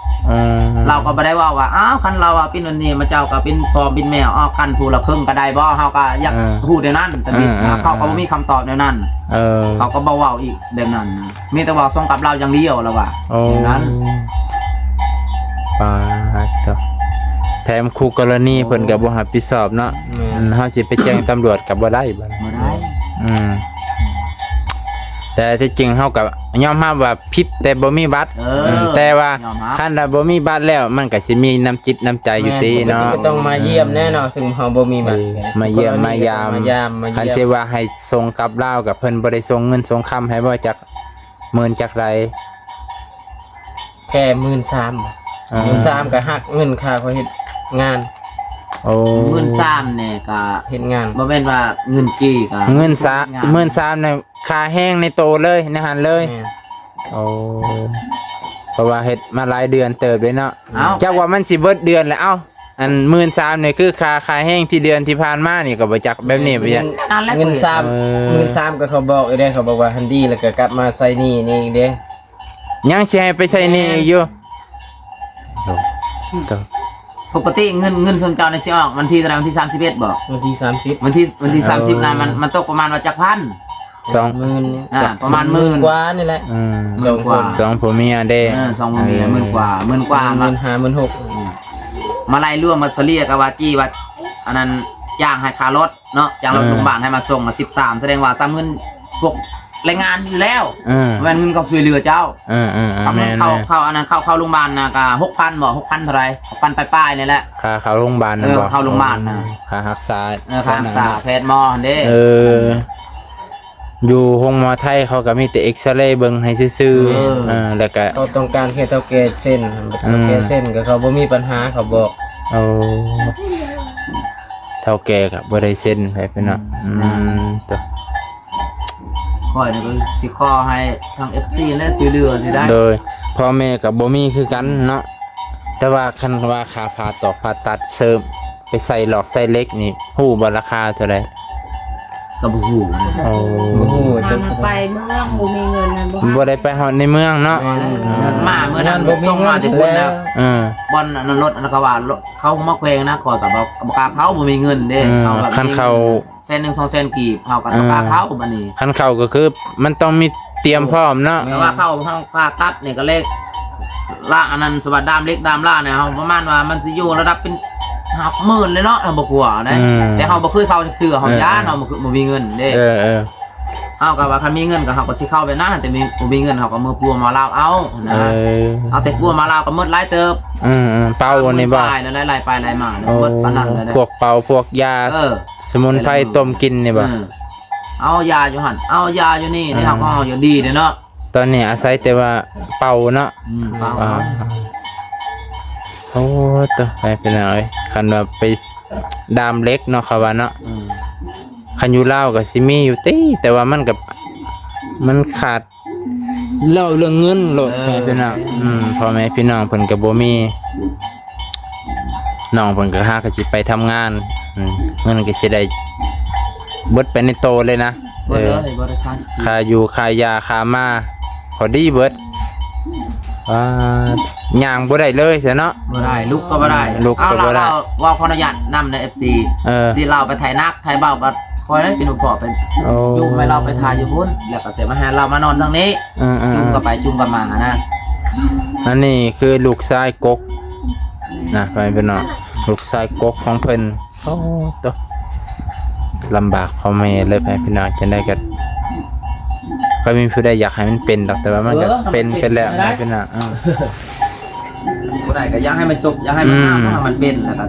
ເອີ ລາວກໍບໍ່ໄດ້ເວົ້າວ່າ ອ້າວ ຄັນລາວວ່າເປັນອັນນີ້ ມາເຈົ້າກໍເປັນພໍ່ເປັນແມ່ ເອົາກັນຜູ້ລະເຄິ່ງກໍໄດ້ບໍ່? ເຮົາກໍຢາກ ເອີ ຮູ້ແນວນັ້ນ ແຕ່ ເອີ ເອີ ເຂົາກໍບໍ່ມີຄຳຕອບແນວນັ້ນ ເອີ ເຂົາກໍບໍ່ເວົ້າອີກແບບນັ້ນນະ ມີແຕ່ວ່າສົ່ງກັບລາວຢ່າງດຽວລາວວ່າ ໂອ້ ນັ້ນ ປາດໂທ້ ແຖມຄູ່ກໍລະນີເພິ່ນກໍບໍ່ຮັບຜິດຊອບເນາະ ແມ່ນ ເຮົາຊິໄປແຈ້ງຕຳຫຼວດກໍບໍ່ໄດ້ບັດນີ້ ບໍ່ໄດ້ ອືມ ແຕ່ທີ່ຈິງເຮົາກໍຍອມຮັບວ່າຜິດແຕ່ບໍ່ມີບັດ. ເອີ ອືມ ແຕ່ວ່າ ຍອມຮັບ ຄັນວ່າບໍ່ມີບັດແລ້ວ ມັນກໍຊິມີນ້ຳຈິດນ້ຳໃຈຢູ່ຕິເນາະ. ແມ່ນ ປົກກະຕິກໍຕ້ອງມາຢ້ຽມແນ່ເນາະ ເອີ ເຖິງເຮົາບໍ່ມີບັດ. ເອີ ມາຢ້ຽມມາຢາມ ມາຢ້ຽມ ມາຢ້ຽມ. ຄັນຊິວ່າໃຫ້ສົ່ງກັບລາວ ກໍເພິ່ນບໍ່ໄດ້ສົ່ງເງິນສົ່ງຄຳໃຫ້ບໍ່ ຈັກໝື່ນຈັກໃດ? ແຄ່ໝື່ນສາມ ອ່າ ໝື່ນສາມກໍຫັກເງິນຄ່າຂ້ອຍເຮັດງານ. ໂອ້ ໝື່ນສາມນີ້ກໍເຮັດງານ ບໍ່ແມ່ນວ່າເງິນກີ່ກໍ ເງິນສາມ ເຮັດງານ ໝື່ນສາມນີ້ຄ່າແຮງໃນໂຕເລີຍ ໃນຫັ້ນເລີຍ. ແມ່ນ ໂອ້ ເພາະວ່າເຮັດມາຫຼາຍເດືອນເຕີບເດ້ເນາະ. ເອົ້າ ຈັກວ່າມັນຊິເບິດເດືອນແລ້ວ. ເອົ້າ ອັນໝື່ນສາມນີ້ຄືຄ່າ ຄ່າແຮງທີ່ເດືອນທີ່ຜ່ານມານີ້ກໍບໍ່ຈັກແບບນີ້ບໍ່ຈັກ. ນັ້ນແຫຼະ ເງິນສາມ ເອີ ໝື່ນສາມກໍເຂົາບອກອີກເດ້ ເຂົາບອກວ່າຫັ້ນດີ ແລ້ວກໍກັບມາໃຊ້ໜີ້ນີ້ອີກເດ້. ຍັງຊິໃຫ້ໄປໃຊ້ໜີ້ອີກຢູ່. ແມ່ນ ໂອ້ ໂຕ ປົກກະຕິເງິນ ເງິນຊົມເຈົ້ານີ້ຊິອອກວັນທີເທົ່າໃດ? ວັນທີສາມສິບເອັດບໍ່? ວັນທີສາມສິບ ວັນທີ ວັນທີສາມສິບ ໂອ້ ນັ້ນ ມັນ ມັນຕົກປະມານວ່າຈັກພັນ? ສອງໝື່ນ ອ່າ ປະມານໝື່ນ ໝື່ນກວ່ານີ້ແຫຼະ. ອືມ ສອງຄົນ ສອງຜົວເມຍເດ້. ເອີ ສອງຜົວເມຍ ເອີ ໝື່ນກວ່າ ໝື່ນກວ່າ ໝື່ນຫ້າ ໝື່ນຫົກ. ອືມ ມາໄລ່ລວມໝົດ ສະເລ່ຍກໍວ່າຈີ່ວ່າ ອັນນັ້ນ ຈ້າງໃຫ້ຄ່າລົດເນາະ ຈ້າງລົດ ເອີ ໂຮງບານໃຫ້ມາສົ່ງ ສິບສາມ ສະແດງວ່າສາມໝື່ນ ພວກແຮງງານຢູ່ແລ້ວ. ເອີ ບໍ່ແມ່ນເງິນເຂົາຊ່ວຍເຫຼືອເຈົ້າ. ເອີໆໆ ເອົາເງິນເຂົ້າ ແມ່ນໆ ເຂົ້າອັນນັ້ນ ເຂົ້າ ເຂົ້າໂຮງບານນະ ກໍຫົກພັນບໍ່ ຫົກພັນເທົ່າໃດ ຫົກພັນປາຍໆນີ້ແຫຼະ ຄ່າເຂົ້າໂຮງບານ. ເອີ ນະບໍ່? ເຂົ້າໂຮງບານນະ ໂອ້ ຄ່າຮັກສາ ເອີ ຄ່າຮັກສາ ແພດໝໍຫັ້ນເດ້. ເອີ ຢູ່ໂຮງໝໍໄທເຂົາກໍມີແຕ່ເອັກຊະເຣເບິ່ງໃຫ້ຊື່ໆ. ເອີ ເອີ ແລ້ວກໍເຂົາຕ້ອງການແຄ່ເຖົ້າແກ່ເຊັນ ເຖົ້າແກ່ເຊັນກໍເຂົາບໍ່ມີບັນຫາ ເຂົາບອກ. ໂອ້ ເຖົ້າແກ່ກໍບໍ່ໄດ້ເຊັນໃຫ້ເພິ່ນເນາະ. ອືມ ອືມ ໂຕ ຂ້ອຍນີ້ກໍຊິຂໍໃຫ້ທາງເອັຟຊີແຫຼະຊ່ວຍເຫຼືອຊິໄດ້. ໂດຍ ພໍ່ແມ່ກໍບໍ່ມີຄືກັນເນາະ ແຕ່ວ່າຄັນວ່າຄ່າຜ່າຕອກຜ່າຕັດເສີມ ໄປໃສ່ຫຼອກໃສ່ເຫຼັກນີ້ ຮູ້ບໍ່ລາຄາເທົ່າໃດ? ກໍບໍ່ຮູ້ນະ. ໂອ້ ບໍ່ຮູ້ ມັນໄປເມືອງ ບໍ່ມີເງິນນະ ບໍ່ ບໍ່ໄດ້ໄປຮອດໃນເມືອງເນາະ. ແມ່ນ ມາມື້ນັ້ນສົ່ງມາແຕ່ພຸ້ນແລ້ວ. ເອີ ບ່ອນອັນນັ້ນລົດ ອັນນັ້ນເຂົາວ່າເຂົາມາແຂວງນະ ຂ້ອຍກໍບໍ່ ບໍ່ກ້າເຂົ້າ ບໍ່ມີເງິນເດ້. ເອີ ເຂົາກໍ ຄັນເຂົ້າ ແສນໜຶ່ງ ສອງແສນກີບ ເຮົາກໍ ເອີ ຕ້ອງການເຂົ້າບັດນີ້. ຄັນເຂົ້າກໍຄືມັນຕ້ອງມີຕຽມພ້ອມເນາະ. ແຕ່ວ່າເຂົ້າຫ້ອງຜ່າຕັດນີ້ກໍເລີຍ ລະອັນນັ້ນ ສະວ່າດາມເຫຼັກດາມລານີ້ ເຮົາປະມານວ່າມັນຊິຢູ່ລະດັບເປັນຫຼັກໝື່ນເລີຍເນາະ ເຮົາບໍ່ກົວນະ. ອືມ ແຕ່ເຮົາບໍ່ເຄີຍເຂົ້າຈັກເທື່ອ ເຮົາ ເອີ ຢ້ານ ເຮົາບໍ່ ບໍ່ມີເງິນເດ້. ເອີໆ ເຮົາກໍວ່າຄັນມີເງິນກໍເຮົາກໍຊິເຂົ້າແບບນັ້ນ ແຕ່ມີ ບໍ່ມີເງິນເຮົາກໍເມືອປົວມາລາວເອົານະ. ເອີ ເອົາແຕ່ປົວມາລາວກໍໝົດຫຼາຍເຕີບ. ອືມໆ ເປົານີ້ບໍ່? ຫຼາຍໆ ໄປຫຼາຍມາ ເອີ ໝົດປານນັ້ນເລີຍ ພວກເປົາ ພວກຢາ ເອີ ສະໝຸນໄພຕົ້ມກິນນີ້ບໍ່? ເອີ ເອົາຢາຢູ່ຫັ້ນ ເອົາຢາຢູ່ນີ້ ອ່າ ເຮົາກໍເອົາຢູ່ດີເດ້ເນາະ. ຕອນນີ້ອາໄສແຕ່ວ່າເປົ່າເນາະ. ອືມ ເປົ່າ ອ່າ ໂອ້ ໂຕ ໄປ ພີ່ນ້ອງເອີຍ ຄັນວ່າໄປດາມເຫຼັກເນາະ ເຂົາວ່າເນາະ. ອືມ ຄັນຢູ່ລາວກໍຊິມີຢູ່ຕິ ແຕ່ວ່າມັນກໍ ມັນຂາດ ເວົ້າເລື່ອງເງິນໂລດ ເອີ ພີ່ນ້ອງ. ອືມ ພໍ່ແມ່ພີ່ນ້ອງເພິ່ນກໍບໍ່ມີ ນ້ອງເພິ່ນກໍຫາກໍຊິໄປທຳງານ ອືມ ເງິນກໍຊິໄດ້ເບິດໄປໃນໂຕເລີຍນະ. ເບິດເລີຍ ເອີ ບໍ່ໄດ້ຄ້າງ ຄ່າຢູ່ຄ່າຢາຄ່າມາພໍດີເບິດ. ອ່າ ຍ່າງບໍ່ໄດ້ເລີຍຊະເນາະ. ບໍ່ໄດ້ ລຸກກໍບໍ່ໄດ້ ລຸກກໍບໍ່ໄດ້. ເອົາລະ ເວົ້າ ເວົ້າຂໍອະນຸຍາດນຳໃນເອັຟຊີ ເອີ ຊິລາວໄປໄຖໜັກໄຖເບົາກໍ ຂ້ອຍເປັນຜູ້ພໍ່ໄປ ໂອ້ ຢູ່ໃຫ້ລາວໄປຖ່າຍຢູ່ພຸ້ນ ແລ້ວກໍຊິມາໃຫ້ລາວມານອນທາງນີ້. ເອີໆໆ ຈຸ່ມກັນໄປຈຸ່ມກັນມານະ. ອັນນີ້ຄືລູກຊາຍກົກນະ ພໍ່ແມ່ພີ່ນ້ອງ ລູກຊາຍກົກຂອງເພິ່ນ. ໂອ້ ໂຕ ລຳບາກພໍ່ແມ່ເລີຍ ພໍ່ແມ່ພີ່ນ້ອງ. ຈັ່ງໃດກໍ ກໍມີຜູ້ໃດຢາກໃຫ້ມັນເປັນດອກ ແຕ່ວ່າມັນກໍ ເອີ ເປັນໄປແລ້ວ ເປັນໄປແລ້ວ ພີ່ນ້ອງ. ເອີ ບໍ່ໄດ້ກໍຢາກໃຫ້ມັນຈົບ ຢາກໃຫ້ມັນ ອືມ ງາມ ໃຫ້ມັນເປັນແລ້ວກໍ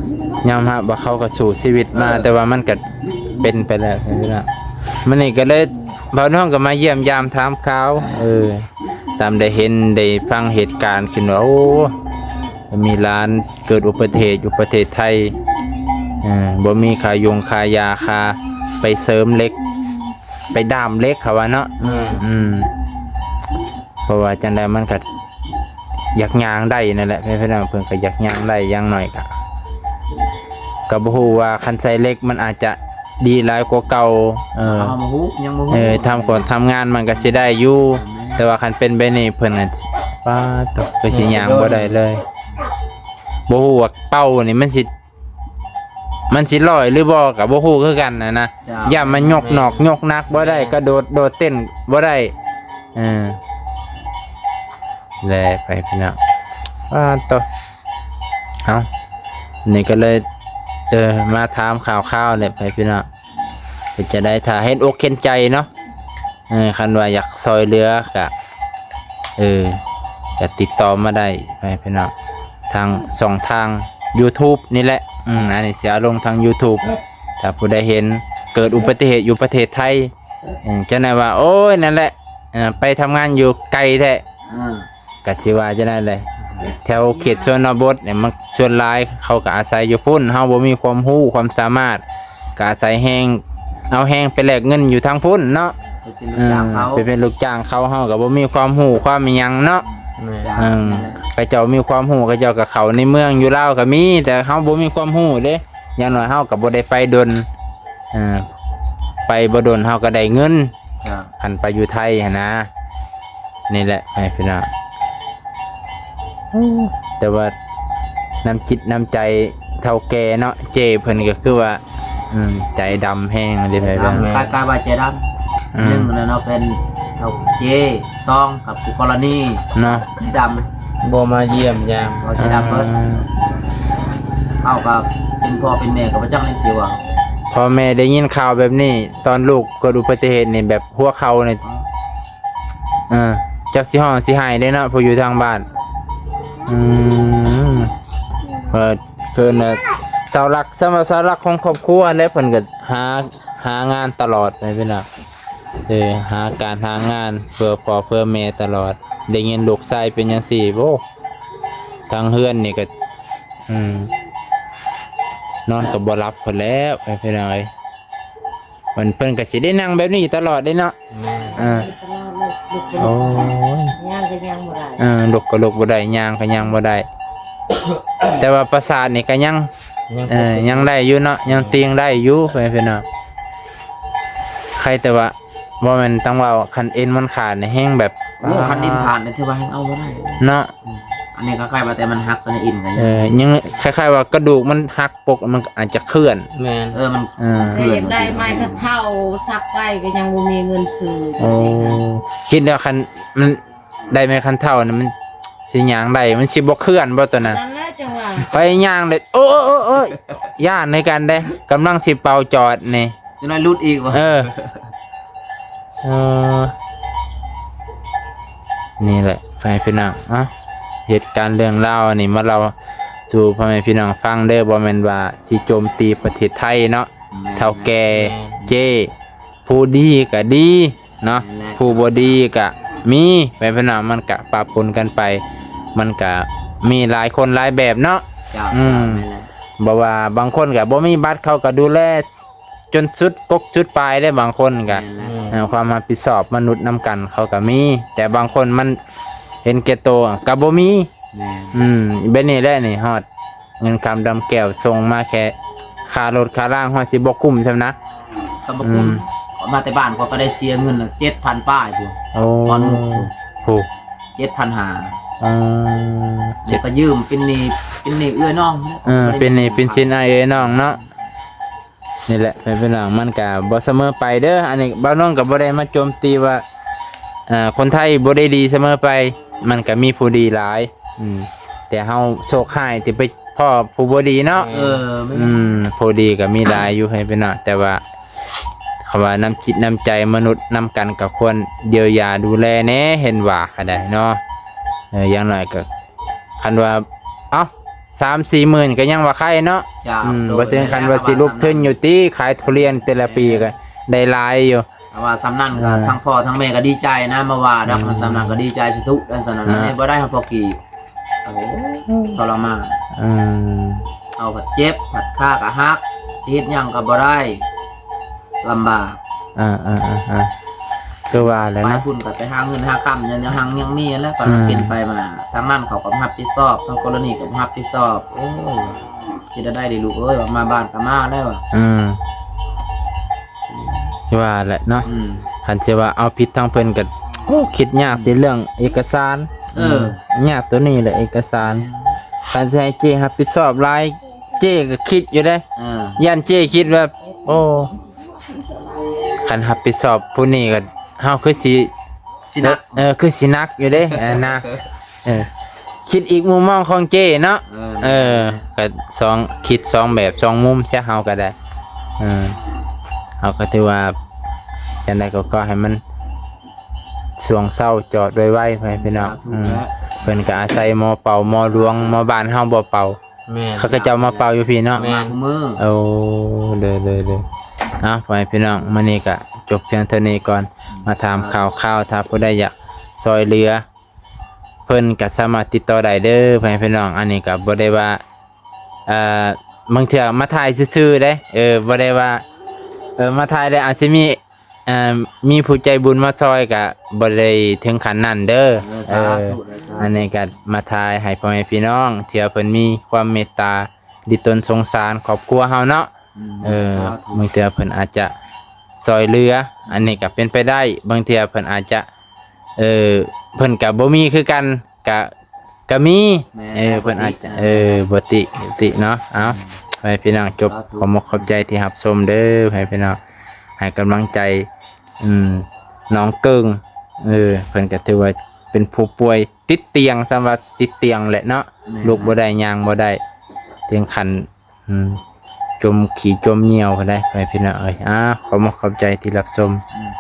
ຍອມຮັບວ່າເຂົາກໍສູ້ຊີວິດມາ ເອີ ແຕ່ວ່າມັນກໍເປັນໄປແລ້ວ ພີ່ນ້ອງ. ມື້ນີ້ກໍເລີຍ ບ່າວນວນກໍມາຢ້ຽມຢາມຖາມຂ່າວ ເອີ ຕາມໄດ້ເຫັນໄດ້ຟັງເຫດການຂຶ້ນວ່າ ໂອ້ ມີຫຼານເກີດອຸບັດຕິເຫດຢູ່ປະເທດໄທ ເອີ ບໍ່ມີຄ່າຢົງຄ່າຢາ ຄ່າໄປເສີມເຫຼັກ ໄປດາມເຫຼັກ ເຂົາວ່າເນາະ. ອືມ ອືມ ເພາະວ່າຈັ່ງໃດມັນກໍ ຢາກຍ່າງໄດ້ນັ້ນແຫຼະ ເພິ່ນ ເພິ່ນກໍຢາກຍ່າງໄດ້ ຢ່າງໜ້ອຍກໍ ກໍບໍ່ຮູ້ວ່າຄັນໃສ່ເຫຼັກມັນອາດຈະດີຫຼາຍກວ່າເກົ່າ. ເອີ ເຮົາບໍ່ຮູ້ ຍັງບໍ່ຮູ້. ເອີ ທຳການທຳງານມັນກໍຊິໄດ້ຢູ່ ແມ່ນ ແຕ່ວ່າຄັນເປັນແບບນີ້ເພິ່ນກໍ ປາດໂທ້ ກໍຊິຍ່າງບໍ່ໄດ້ເລີຍ. ບໍ່ຮູ້ວ່າເປົ້ານີ້ມັນຊິ ມັນຊິລອຍຫຼືບໍ່ກໍບໍ່ຮູ້ຄືກັນນະນະ. ເຈົ້າ ຢ້ານມັນຍົກໜອກ ແມ່ນ ຍົກໜັກບໍ່ໄດ້ ແມ່ນ ກະໂດດ ໂດດເຕັ້ນບໍ່ໄດ້. ເອີ ແລະ ໄປພີ່ນ້ອງ ປາດໂທ້ ເອົ້າ ນີ້ກໍເລີຍ ເອີ ມາຖາມຂ່າວໆ ແຫຼະ ໄປພີ່ນ້ອງ ເປັນຈັ່ງໃດ ຖ້າເຫັນອົກເຫັນໃຈເນາະ. ເອີ ຄັນວ່າຢາກຊ່ອຍເຫຼືອກະ ເອີ ກະຕິດຕໍ່ມາໄດ້ ພໍ່ແມ່ພີ່ນ້ອງ ທາງຊ່ອງທາງຢູທູບນີ້ແຫຼະ. ອືມ ອັນນີ້ຊິເອົາລົງທາງຢູທູບ ຖ້າຜູ້ໃດເຫັນເກີດອຸບັດຕິເຫດຢູ່ປະເທດໄທ ເອີ ຈັ່ງໃດວ່າ ໂອ້ຍ ນັ້ນແຫຼະ ເອີ ໄປທຳງານຢູ່ໄກແທ້ ເອີ ກະຊິວ່າຈັ່ງໃດແຫຼະ ແຖວເຂດຊົນນະບົດນີ້ ມັນສ່ວນຫຼາຍເຂົາກະອາໄສຢູ່ພຸ້ນ ເຮົາບໍ່ມີຄວາມຮູ້ຄວາມສາມາດ ກະອາໄສແຮງ ເອົາແຮງໄປແລກເງິນຢູ່ທາງພຸ້ນເນາະ ໄປເປັນລູກຈ້າງເຂົາ ເອີ ໄປເປັນລູກຈ້າງເຂົາ ເຮົາກະບໍ່ມີຄວາມຮູ້ຄວາມອີ່ຫຍັງເນາະ ແມ່ນ ເອີ ເຂົາເຈົ້າມີຄວາມຮູ້ ເຂົາເຈົ້າກະເຂົ້າໃນເມືອງຢູ່ລາວກະມີ ແຕ່ເຮົາບໍ່ມີຄວາມຮູ້ເດ້ ຢ່າງໜ້ອຍເຮົາກະບໍ່ໄດ້ໄປດົນ ເອີ ໄປບໍ່ດົນເຮົາກະໄດ້ເງິນ ເຈົ້າ ຄັນໄປຢູ່ໄທຫັ້ນນະ ນີ້ແຫຼະ ພໍ່ແມ່ພີ່ນ້ອງ ແຕ່ວ່ານ້ຳຈິດນ້ຳໃຈເຖົ້າແກ່ເນາະ ເຈ້ເພິ່ນກະຄືວ່າ ອືມ ໃຈດຳແຮງເດ້ ໃຈດຳ ແມ່ນ ກາຍວ່າໃຈດຳ ອືມ ໜຶ່ງນະເນາະ ເປັນເຖົ້າເຈ້ ສອງກັບຄູ່ກໍລະນີເນາະ ໃຈດຳ ບໍ່ມາຢ້ຽມຢາມ ບໍ່ໃຈດຳເບິດ ອືມ ເຮົາກະເປັນພໍ່ເປັນແມ່ກະບໍ່ຈັກແນວຊິເວົ້າ ພໍ່ແມ່ໄດ້ຍິນຂ່າວແບບນີ້ ຕອນລູກເກີດອຸບັດຕິເຫດນີ້ ແບບຫົວເຂົ່ານີ້ ເອີ ຈັກຊິຮ້ອງຊິໄຫ້ເດ້ເນາະ ຜູ້ຢູ່ທາງບ້ານ ອືມ ເອີ ເພິ່ນນະ ເສົາຫຼັກ ສຳວ່າເສົາຫຼັກຂອງຄອບຄົວແຫຼະ ເພິ່ນກະຫາ ຫາງານຕະຫຼອດ ແມ່ນບໍ່? ເອີ ຫາການຫາງານເພື່ອພໍ່ເພື່ອແມ່ຕະຫຼອດ ໄດ້ຍິນລູກຊາຍເປັນຈັ່ງຊີ້ ໂອ້ ທາງເຮືອນນີ້ກະ ອືມ ນອນກະບໍ່ຫຼັບພຸ້ນແຫຼະ ພີ່ນ້ອງເອີຍ ມັນ ເພິ່ນກະຊິໄດ້ນັ່ງແບບນີ້ຕະຫຼອດເດ້ເນາະ ແມ່ນ ເອີ ໂອ້ຍ ຍ່າງກະຍ່າງບໍ່ໄດ້ ເອີ ລຸກກະລຸກບໍ່ໄດ້ ຍ່າງກະຍ່າງບໍ່ໄດ້ ແຕ່ວ່າປະສາດນີ້ກະຍັງ ຍັງ ເອີ ປົກກະຕິ ຍັງໄດ້ຢູ່ເນາະ ຍັງຕີງໄດ້ຢູ່ ພໍ່ແມ່ພີ່ນ້ອງ ໃຄແຕ່ວ່າ ບໍ່ແມ່ນຕ້ອງເວົ້າ ຄັນເອັນມັນຂາດນີ້ແຮງແບບ ໂອ້ ຄັນເອັນຂາດນີ້ຖືວ່າແຮງເອົາບໍ່ໄດ້ເນາະ ອືມ ອັນນີ້ກະຄ້າຍວ່າແຕ່ມັນຫັກ ອັນນີ້ເອັນກະຍັງ ເອີ ຍັງຄ້າຍໆວ່າກະດູກມັນຫັກປົກ ມັນອາດຈະເຄື່ອນ ແມ່ນ ເອີ ມັນ ເອີ ເຄື່ອນ ຢາກໄດ້ໄມ້ຄັນເທົ້າສັກໄວ້ກະຍັງບໍ່ມີເງິນຊື້ ໂອ້ ຄິດແລ້ວ ຄັນມັນໄດ້ໄມ້ຄັນເທົ້ານີ້ ມັນຊິຍ່າງໄດ້ ມັນຊິບໍ່ເຄື່ອນບໍ່ໂຕນັ້ນ ນັ້ນແຫຼະຈັ່ງວ່າ ໄປຍ່າງເດ້ ໂອ້ຍ ໂອ້ຍ ໂອ້ຍ ໂອ້ຍ ຢ້ານຄືກັນເດ້ ກຳລັງຊິເປົ່າຈອດນີ້ ຈັ່ງໃດຫຼຸດອີກບໍ່ ເອີ ເອີ ນີ້ແຫຼະ ພໍ່ແມ່ພີ່ນ້ອງ ເອົາ ເຫດການເລື່ອງລາວອັນນີ້ມາເລົ່າສູ່ພໍ່ແມ່ພີ່ນ້ອງຟັງເດີ ບໍ່ແມ່ນວ່າຊິໂຈມຕີປະເທດໄທເນາະ ແມ່ນ ເຖົ້າແກ່ ແມ່ນ ເຈ້ ຜູ້ດີກະດີເນາະ ແມ່ນແຫຼະ ຜູ້ບໍ່ດີກະມີ ແມ່ນ ພີ່ນ້ອງ ມັນກະປະປົນກັນໄປ ມັນກະມີຫຼາຍຄົນຫຼາຍແບບເນາະ ເຈົ້າ ອືມ ເຈົ້າ ແມ່ນແຫຼະ ບໍ່ວ່າບາງຄົນກະບໍ່ມີບັດ ເຂົາກະດູແລ ຈົນສຸດກົກສຸດປາຍເດ້ ບາງຄົນກະ ແມ່ນແຫຼະ ເອີ ຄວາມຮັບຜິດຊອບມະນຸດນຳກັນເຂົາກະມີ ແຕ່ບາງຄົນມັນເຫັນແກ່ໂຕກະບໍ່ມີ ແມ່ນ ອືມ ແບບນີ້ແຫຼະນີ້ ຮອດເງິນຄຳດຳແກ້ວສົ່ງມາແຄ່ຄ່າລົດຄ່າລາງ ຮອດຊິບໍ່ກຸ້ມຊ້ຳນະ ກະບໍ່ກຸ້ມ ອືມ ມາແຕ່ບ້ານຂ້ອຍກະໄດ້ເສຍເງິນເຈັດພັນປາຍພຸ້ນ ໂອ້ ຕອນໝູ່ພຸ້ນ ເຈັດພັນຫ້າ ອືມ ແລ້ວກະຢືມເປັນໜີ້ ເປັນໜີ້ເອື້ອຍນ້ອງ ເອີ ເປັນໜີ້ເປັນສິນອ້າຍເອື້ອຍນ້ອງເນາະ ນີ້ແຫຼະ ເພື່ອນພີ່ນ້ອງ ມັນກະບໍ່ສະເໝີໄປເດີ ອັນນີ້ບ່າວນວນກະບໍ່ໄດ້ມາໂຈມຕີວ່າ ເອີ ຄົນໄທບໍ່ໄດ້ດີສະເໝີໄປ ມັນກະມີຜູ້ດີຫຼາຍ ອືມ ແຕ່ເຮົາໂຊກຮ້າຍທີ່ໄປພໍ້ຜູ້ບໍ່ດີເນາະ ເອີ ອືມ ຜູ້ດີກະມີຫຼາຍຢູ່ ເພື່ອນພີ່ນ້ອງ ແຕ່ວ່າ ຄຳວ່ານ້ຳຈິດນ້ຳໃຈມະນຸດນຳກັນກະຄວນຢຽວຢາດູແລແດ່ ເຫັນວ່າກະໄດ້ເນາະ ເອີ ຢ່າງໜ້ອຍກະ ຄັນວ່າ ເອົ້າ ສາມສີ່ໝື່ນກະຍັງວ່າໄຄເນາະ ເຈົ້າ ອືມ ບໍ່ເຖິງຂັ້ນວ່າຊິລຸກທຶນຢູ່ຕິ ຂາຍທຸລຽນແຕ່ລະປີກະໄດ້ຫຼາຍຢູ່ ຖ້າວ່າສ່ຳນັ້ນກະ ເອີ ທັງພໍ່ທັງແມ່ກະດີໃຈນະ ມາວ່າດອກ ອືມ ສ່ຳນັ້ນກະດີໃຈສາທຸ ອັນສ່ຳນັ້ນ ເນາະ ອັນນີ້ບໍ່ໄດ້ ເຮົາພໍກີ້ ໂອ້ ທໍລະມານ ອືມ ເຮົາພັດເຈັບ ພັດຂາກະຫັກ ຊິເຮັດຫຍັງກະບໍ່ໄດ້ ລຳບາກ ເອີໆໆ ຄືວ່າແຫຼະ ໄປ ເນາະ ພຸ້ນກະໄປຫາເງິນຫາຄຳ ຍັງ ຍັງຮັ່ງມີຫັ້ນແຫຼະ ກະ ອືມ ເປັນໄປມາ ທາງນັ້ນເຂົາກະບໍ່ຮັບຜິດຊອບ ທາງກໍລະນີກະບໍ່ຮັບຜິດຊອບ ໂອ້ຍ ຊິໄດ້ໄດ້ເດລູກເອີຍ ວ່າມາບ້ານກະມາແລ້ວ ອືມ ຄືວ່າແຫຼະເນາະ ອືມ ຄັນຊິວ່າເອົາຜິດທາງເພິ່ນກະ ໂອ້ ຄິດຍາກຕິເລື່ອງເອກະສານ ເອີ ອືມ ຍາກໂຕນີ້ແຫຼະ ເອກະສານ ຄັນຊິໃຫ້ເຈ້ຮັບຜິດຊອບຫຼາຍ ເຈ້ກະຄິດຢູ່ເດ້ ເອີ ຢ້ານເຈ້ຄິດວ່າ ໂອ້ ຄັນຮັບຜິດຊອບຜູ້ນີ້ກະ ເຮົາຄືຊິ ຊິໜັກ ເອີ ຄືຊິໜັກຢູ່ເດ້ ເອີ ນະ ເອີ ຄິດອີກມຸມມອງຂອງເຈ້ເນາະ ເອີ ເອີ ກະສອງ ຄິດສອງແບບສອງມຸມຊະ ເຮົາກະໄດ້ ເອີ ເຮົາກະຖືວ່າ ຈັ່ງໃດກະຂໍໃຫ້ມັນ ຊ່ວງເຊົ້າຈອດໄວໆ ໃຫ້ພີ່ນ້ອງ. ສາທຸ ອືມ ແລ້ວ ເພິ່ນກໍອາໄສໝໍເປົ່າ ໝໍຫຼວງ ໝໍບ້ານເຮົາບໍ່ເປົ່າ. ແມ່ນ ເຂົາກໍເຈົ້າມາເປົ່າຢູ່ພີ້ເນາະ. ແມ່ນ ມາຄູ່ມື້. ໂອ້ ໂດຍໆໆ ເອົາ ພໍ່ແມ່ພີ່ນ້ອງ ມື້ນີ້ກໍຈົບພຽງເທົ່ານີ້ກ່ອນ ມາຖາມຂ່າວໆ. ຖ້າຜູ້ໃດຢາກຊ່ອຍເຫຼືອ ເພິ່ນກໍສາມາດຕິດຕໍ່ໄດ້ເດີ ພໍ່ແມ່ພີ່ນ້ອງ. ອັນນີ້ກໍບໍ່ໄດ້ວ່າ ເອີ ບາງເທື່ອມາຖ່າຍຊື່ໆເດ້ ເອີ ບໍ່ໄດ້ວ່າ ເອີ ມາຖ່າຍແລ້ວອາດຊິມີ ເອີ ມີຜູ້ໃຈບຸນມາຊ່ອຍ ກໍບໍ່ໄດ້ເຖິງຂັ້ນນັ້ນເດີ. ເອີ ສາທຸ ເອີ ສາທຸ ອັນນີ້ກໍມາຖ່າຍໃຫ້ພໍ່ແມ່ພີ່ນ້ອງ ເທື່ອເພິ່ນມີຄວາມເມດຕາລິຕົນສົງສານຄອບຄົວເຮົາເນາະ. ອືມ ເອີ ສາທຸ ບາງເທື່ອເພິ່ນອາດຈະຊ່ອຍເຫຼືອ ອັນນີ້ກໍເປັນໄປໄດ້. ບາງເທື່ອເພິ່ນອາດຈະ ເອີ ເພິ່ນກໍບໍ່ມີຄືກັນ ກະ ກະມີ. ແມ່ນ ເອີ ເພິ່ນອາດຈະ ເອີ ບໍ່ຕິ ບໍ່ຕິເນາະ. ເອົາ ອືມ ໃຫ້ພີ່ນ້ອງຈົບ ສາທຸ ຂອບອົກຂອບໃຈທີ່ຮັບຊົມເດີ ໃຫ້ພີ່ນ້ອງໃຫ້ກຳລັງໃຈ ອືມ ນ້ອງເກີງ. ເອີ ເພິ່ນກໍຖືວ່າເປັນຜູ້ປ່ວຍຕິດຕຽງ ສ່ຳວ່າຕິດຕຽງແຫຼະເນາະ. ແມ່ນ ລຸກບໍ່ໄດ້ ຍ່າງບໍ່ໄດ້ ເຖິງຂັ້ນ ອືມ ຈົມຂີ້ຈົມຍ່ຽວພຸ້ນໃດ໋ ໃຫ້ພີ່ນ້ອງເອີຍ. ອາ ຂອບອົກຂອບໃຈທີ່ຮັບຊົມ. ອືມ